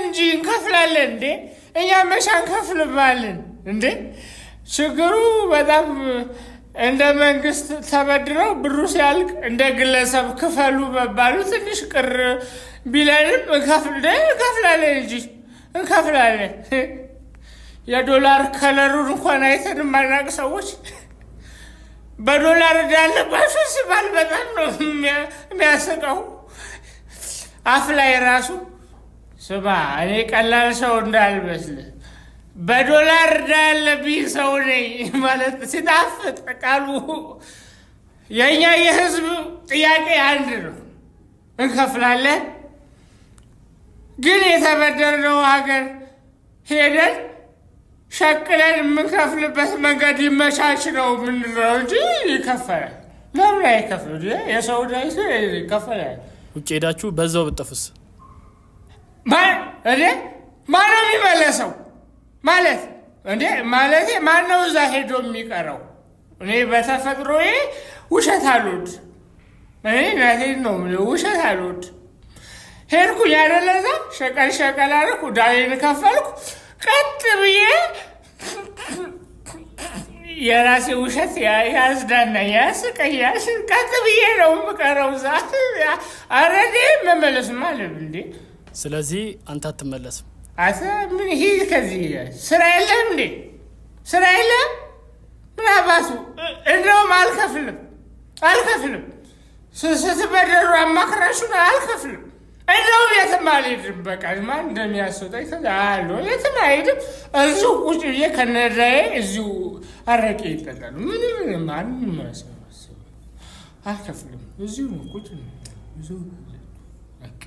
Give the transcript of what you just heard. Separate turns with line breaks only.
እንጂ እንከፍላለን እንዴ። እኛ መሻ እንከፍልባለን እንዴ። ችግሩ በጣም እንደ መንግስት ተበድረው ብሩ ሲያልቅ እንደ ግለሰብ ክፈሉ መባሉ ትንሽ ቅር ቢለንም እንከፍላለን እንጂ እንከፍላለን። የዶላር ከለሩን እንኳን አይተን የማናውቅ ሰዎች በዶላር ዕዳ አለባችሁ ሲባል በጣም ነው የሚያስቀው። አፍ ላይ ራሱ ስማ፣ እኔ ቀላል ሰው እንዳልመስልህ በዶላር ዕዳ ያለብኝ ሰው ነኝ ማለት ሲጣፍጥ ቃሉ። የእኛ የህዝብ ጥያቄ አንድ ነው፣ እንከፍላለን። ግን የተበደርነው ሀገር ሄደን ሸቅለን የምንከፍልበት መንገድ ይመቻች ነው የምንለው እንጂ ይከፈላል። ለምን አይከፍል? የሰው ዕዳ ይከፈላል።
ውጭ ሄዳችሁ በዛው ብትጠፉስ?
እንዴ፣ ማነው የሚመለሰው? ማለት እንዴ፣ ማለቴ ማነው እዛ ሄዶ የሚቀረው? እኔ በተፈጥሮዬ ውሸት አልወድ። እኔ እናቴን ነው የምልህ፣ ውሸት አልወድ። ሄድኩኝ አይደለ፣ እዛ ሸቀል ሸቀል አደረኩ፣ ዕዳዬን ከፈልኩ። ቀጥ ብዬ የራሴ ውሸት ያዝናናኝ፣ ያስቀኛል። ቀጥ ብዬ ነው የምቀረው እዛ። ኧረ እኔ መመለስማ አለ እንዴ።
ስለዚህ አንተ አትመለስም።
አተ ምን ሂድ ከዚህ፣ ስራ የለም እንዴ? ስራ የለም። ምን አባቱ፣ እንደውም አልከፍልም፣ አልከፍልም። ስትበደሩ አማክራችሁ አልከፍልም። እንደውም የትም አልሄድም። በቃ ማን እንደሚያስወጣኝ አሉ። የትም አልሄድም። እዚሁ ቁጭ ብዬ ከነዳዬ እዚሁ አረቄ ይጠጣሉ። ምንም ማንም አልከፍልም። እዚሁ ነው ቁጭ ነው። እዚሁ በቃ።